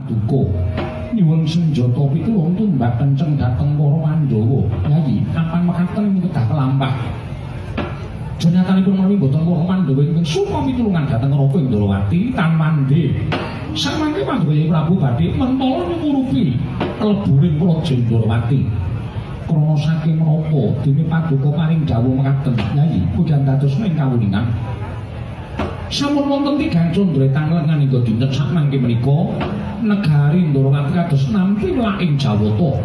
paduka nyuwun senjata pitulung tumbak kenceng dhateng para Pandhawa. Yayi, kapan mekaten ing kedah kelampah. Jenyatanipun menawi boten para Pandhawa ingkang suka pitulungan dhateng Raka ing Ndorowati tan mande. Samangke Pandhawa Yayi Prabu badhe mentala nyumurupi leburing Praja Ndorowati. Krana saking menapa dene paduka paring dawuh mekaten, Yayi, pujan dadosna ing kawuningan. Sampun wonten tigang candra tanglengan hingga dinten sakmangke menika negari Ndorowati kados nampi welak ing Jawata.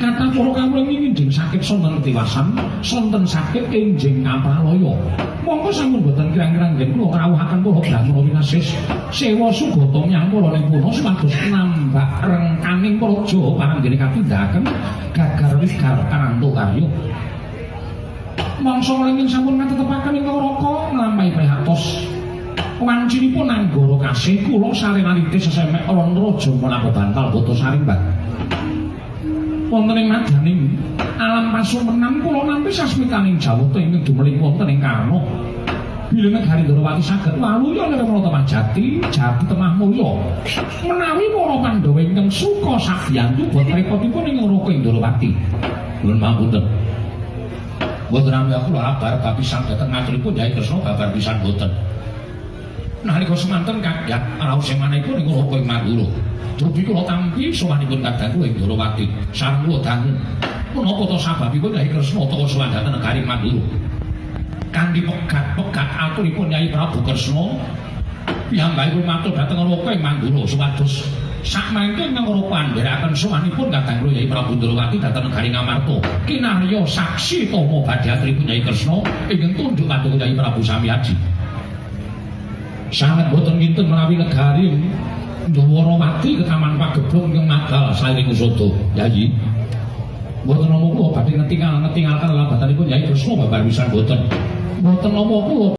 Kathah para kawula ing enjing sakit sonten ketiwasan, sonten sakit enjing kapralaya. Mongko sampun boten kirang-kirang ngen kula ngrawuhaken para brahmana winasis sewa sugata menyang para nipuna supados nambak rengkaning praja paranggene katindakaken gagar wigar karanto karya. Mangsa ing sampun katetepaken ing Raka nglampahi prihatos. Wancinipun anggara kasih kula sarenalite sesemek ron raja menapa bantal bata sarimbat. Wonten ing madaning alam pasumenan kula nampi sasmitaning Jawata ingkang dumeling wonten ing Karna. Bilih negari Ndorowati saged waluya nirmala temah jati, jati temah mulya. Menawi para Pandhawa ingkang suka sabiyantu boten repotipun ing Raka ing Ndorowati. Nuwun pangapunten. Mboten rami kula kabar bapisan dhateng ngaturipun Yai Kresna babar pisan boten. Nalika semanten kaget raos manahipun ing Raka ing Mandura. Drubi kula tampi sowanipun kadang kula ing Ndorowati. Sareng kula dangu. Menapa ta sababipun Yai Kresna teka sowan dhateng negari Mandura? Kanthi pegat-pegat aturipun Yai Prabu Kresna piyambakipun matur dhateng Raka ing Mandura supados sakmangke ingkang rupa ndherekaken sowanipun kadang kula Yai Prabu Ndorowati dhateng negari Ngamarta. Kinarya saksi tama badhe aturipun Yai Kresna ingkang tunduk paduka Yai Prabu Samyaji. Sanget boten kinten menawi negari Ndorowati ketaman Pageblong ingkang madal sairing usada. Yayi, boten nampa kula badhe ngetingal-ngetingalaken labatanipun Yai Kresna babar pisan boten. Boten nampa kula